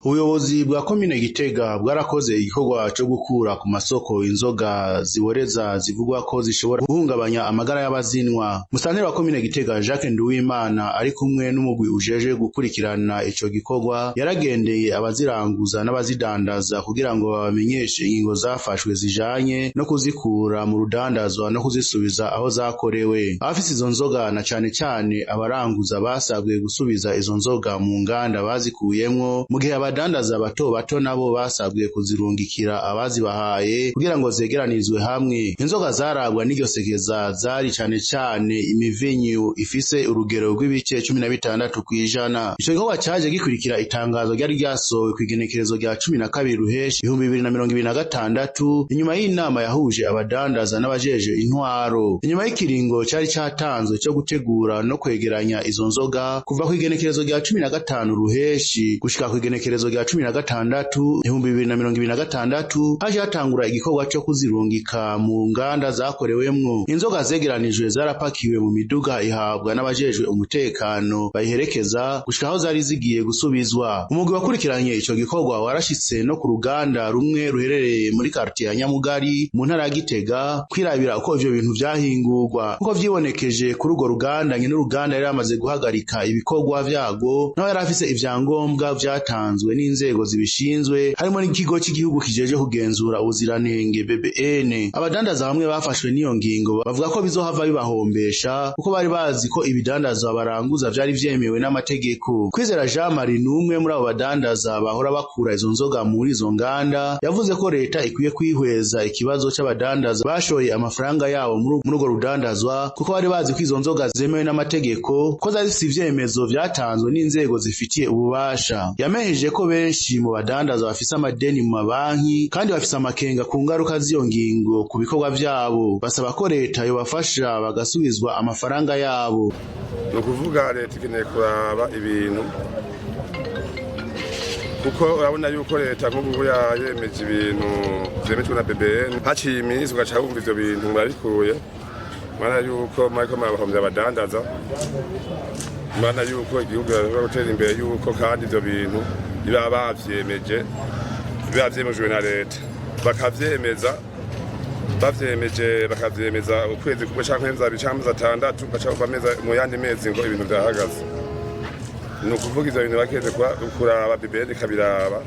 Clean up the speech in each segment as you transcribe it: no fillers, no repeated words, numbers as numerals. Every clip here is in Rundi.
Ubuyobozi bwa komine Gitega bwarakoze igikorwa co gukura ku masoko inzoga ziboreza zivugwa ko zishobora guhungabanya amagara y'abazinywa. Musitanteri wa komine Gitega Jacques Nduwimana ari kumwe n'umugwi ujeje gukurikirana ico gikorwa yaragendeye abaziranguza n'abazidandaza kugira ngo babamenyeshe ingingo zafashwe zijanye no kuzikura mu rudandazwa no kuzisubiza aho zakorewe. Abafise izo nzoga na cane cane abaranguza basabwe gusubiza izo nzoga mu nganda bazikuyemwo, mu gihe abadandaza bato bato nabo basabwe kuzirungikira abazibahaye kugira ngo zegeranizwe hamwe. Inzoga zarabwa n'iryo sekeza zari cane cane imivinyu ifise urugero rw'ibice 16 kw'ijana. Ico gikorwa caje gikurikira itangazo ryari ryasohowe kw'igenekerezo rya 12 Ruheshi 2026 inyuma y'inama yahuje abadandaza n'abajeje intwaro. Inyuma y'ikiringo cari catanzwe co gutegura no kwegeranya izo nzoga kuva kw'igenekerezo rya 15 Ruheshi gushika kw'igenekerezo rya 16 2026 haje hatangura igikorwa co kuzirungika mu nganda zakorewemwo. Inzoga zegeranijwe zarapakiwe mu miduga ihabwa n'abajejwe umutekano bayiherekeza gushika aho zari zigiye gusubizwa. Umugwi wakurikiranye ico gikorwa warashitse no ku ruganda rumwe ruherereye muri quartier ya Nyamugari mu ntara ya Gitega kwirabira uko ivyo bintu vyahingurwa. Kuko vyibonekeje kuri urwo ruganda, nyene uruganda yari yamaze guhagarika ibikorwa vyago naho yari afise ivyangombwa vyatanzwe n'inzego zibishinzwe harimo n'ikigo c'igihugu kijeje kugenzura ubuziranenge BBN. Abadandaza bamwe bafashwe n'iyo ngingo bavuga ko bizohava bibahombesha kuko bari bazi ko ibidandazwa baranguza vyari vyemewe n'amategeko. Kwizera Jean Marie n'umwe muri abo badandaza bahora bakura izo nzoga muri izo nganda yavuze ko leta ikwiye kwihweza ikibazo c'abadandaza bashoye amafaranga yabo muri urwo rudandazwa kuko bari bazi ko izo nzoga zemewe n'amategeko ko zari zifise ivyemezo vyatanzwe n'inzego zifitiye ububasha. Yamenyesheje ko benshi mu badandaza bafise amadeni mu mabanki kandi bafise amakenga ku ngaruka z'iyo ngingo ku bikorwa vyabo, basaba ko leta yobafasha bagasubizwa amafaranga yabo. Ni ukuvuga leta ikeneye kuraba ibintu kuko urabona yuko leta nk'ubu yayemeje ibintu vyemejwe na BBN, haciye iminsi ugaca wumva ivyo bintu murabikuye, mana yuko mwariko murabahomvya abadandaza, mana yuko igihugu kirashobora gutera imbere yuko kandi ivyo bintu biba bavyemeje, biba vyemejwe na leta bakavyemeza, bavyemeje bakavyemeza ukwezi kumwe canke amezi 2 canke amezi 6, ugaca wumva mu yandi mezi ngo ibintu vyahagaze. Ni ukuvuga ivyo bintu bakeze kuraba BBN ikabiraba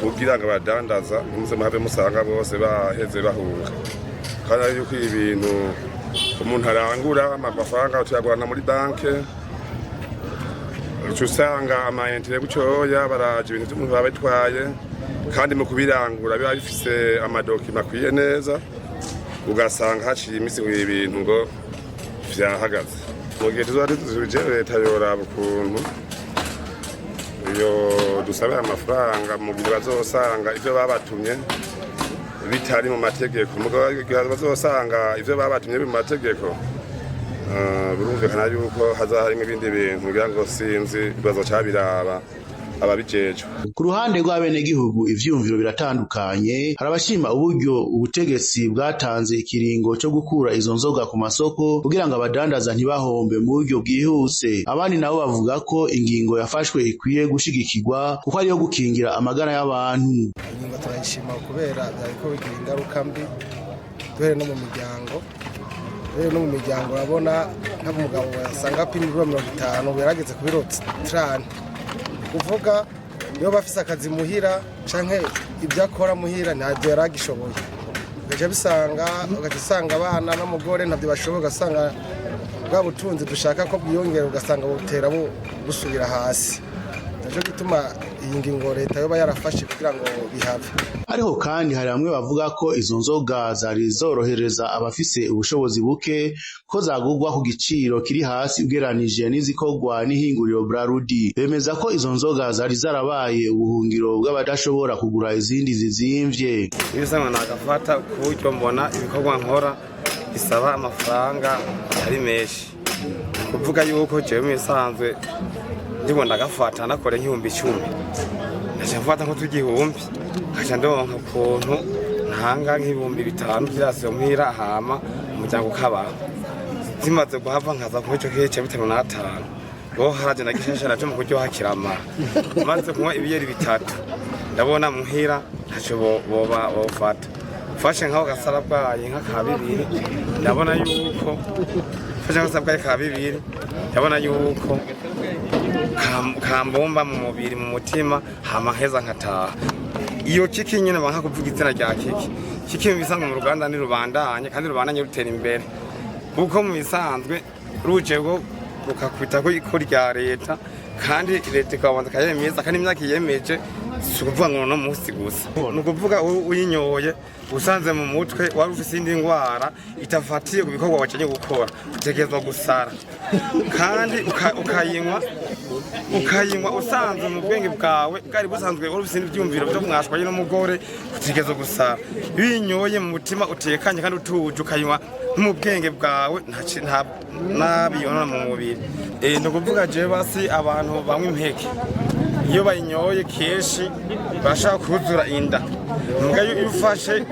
kugira ngo abadandaza ntimuze muhave musanga bose baheze bahunga, kandi ari yuko ibintu umuntu arangura amafaranga tuyagurana muri banke, uca usanga ama intérêts gutyoya baraje ibintu vy'umuntu babitwaye, kandi mu kubirangura biba bifise ama documents akwiye neza, ugasanga haciye imisi ngo ibintu ngo vyahagaze. Mu gihe tuzoba tuzisubije, leta yoraba ukuntu iyo dusabira amafaranga mu gihe bazosanga ivyo babatumye bitari mu mategeko. Mu gihe bazosanga ivyo babatumye biri mu mategeko, birumvikana yuko haza harimwo ibindi bintu kugira ngo sinzi bazoca biraba ababijejwe. Ku ruhande rw'abenegihugu ivyiyumviro biratandukanye. Hari abashima uburyo ubutegetsi bwatanze ikiringo co gukura izo nzoga ku masoko kugira ngo abadandaza ntibahombe mu buryo bwihuse. Abandi nabo bavuga ko ingingo yafashwe ikwiye gushigikirwa kuko ariyo gukingira amagara y'abantu. Ingingo turayishima kubera byariko bigira ingaruka mbi duhere no mu miryango, duhere no mu miryango. Urabona nk'umugabo wasanga apima ibiro 50 yarageze ku biro 30, kuvuga niyo bafise akazi muhira canke ibyo akora muhira ntabyo yari agishoboye, ugaca bisanga ugaca usanga abana n'umugore ntabyo bashoboye, ugasanga bwa butunzi dushaka ko bwiyongera ugasanga butera busubira hasi. Naco gituma iyi ngingo leta yoba yarafashe kugira ngo bihave. Ariko kandi hari bamwe bavuga ko izo nzoga zari zorohereza abafise ubushobozi buke ko zagurwa ku giciro kiri hasi ugereranije n'izikorwa n'ihinguriro Brarudi. Bemeza ko izo nzoga zari zarabaye ubuhungiro bw'abadashobora kugura izindi zizimvye. Ibisanzwe nagafata ku buryo mbona ibikorwa nkora bisaba amafaranga atari menshi, kuvuga yuko jewe mu bisanzwe ndimo ndagafata nakore nk'10,000, ndaca mfata nk'utugihumbi nkaca ndonka ukuntu ntanga nk'5,000 vyirasiyo muhira, hama umuryango ukabaho. Zimaze guhava nkaza kuri ico kice 5 n'atanu. Bo haraje na gishasha naco mu kuryoha kiramara. Maze kunywa ibiyeri bitatu, ndabona muhira ntaco boba bofata. Fashe nkaho gasarabwayi nka bibiri, ndabona yuko fashe nk'agasarabwayi ka bibiri, ndabona yuko kambomba mu mubiri, mu mutima, hama nkeza nkataha. Iyo kiki nyene banka kuvuga izina rya kiki. Kiki mu bisanzwe mu ruganda ni rubandanye, kandi rubandanye rutera imbere, kuko mu bisanzwe ruje rwo rukakubita ko iko rya leta, kandi leta ikabanza ikayemeza, kandi imyaka iyemeje si ukuvuga ngo no munsi gusa. Ni ukuvuga uyinyoye usanze mu mutwe wari ufise indi ndwara itafatiye ku bikorwa wakenye gukora, utegerezwa gusara. Kandi ukayinywa usanzwe mu bwenge bwawe bwari busanzwe wari ufise ivyumviro vyo mwashwanye n'umugore, utegerezwa gusara. Iyo uyinyoye mu mutima utekanye kandi utuje, ukayinywa mu bwenge bwawe, nta nabi yonona mu mubiri. Ni ukuvuga jewe basi abantu banywa impeke, iyo bayinyoye kenshi bashaka kuzura inda. Mbwa iyo ufashe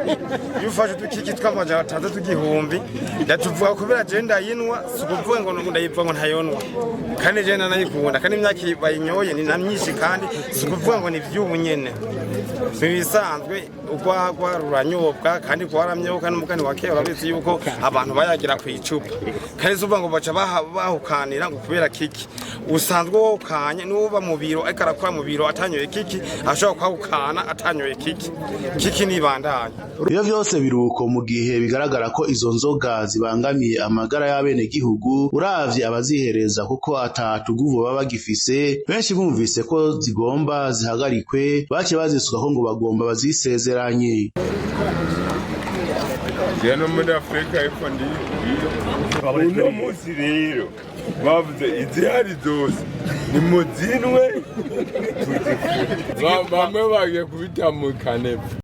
udukiki tw'600, 1000, ndatuvuga kubera jewe ndayinwa, si ukuvuga ngo ndayivuga ngo ntayonwa, kandi jewe ndanayikunda, kandi imyaka bayinyoye ni na myinshi, kandi si ukuvuga ngo ni ivy'ubu nyene. Mu bisanzwe urwagwa ruranyobwa kandi rwaramyoka, n'umugani wa kera urabizi yuko abantu bayagira ku icupa, kandi si ukuvuga ngo baca bahukanira ngo kubera kiki. Usanzwe wawukanye n'uba mu biro ariko arakora mu biro atanyoye kiki, ashobora kwahukana atanyoye kiki. Kiki nibandanye. Ivyo vyose biruko mu gihe bigaragara ko izo nzoga zibangamiye amagara y'abenegihugu, uravye abazihereza, kuko ata tuguvu baba bagifise. Benshi bumvise ko zigomba zihagarikwe, baciye bazisukako ngo bagomba bazisezeranye. Je no muri Afurika y'Epfo ndiyo. Uno munsi rero bavuze izihari zose nimuzinwe tuzifute. Bamwe bagiye kubita mu kanevu.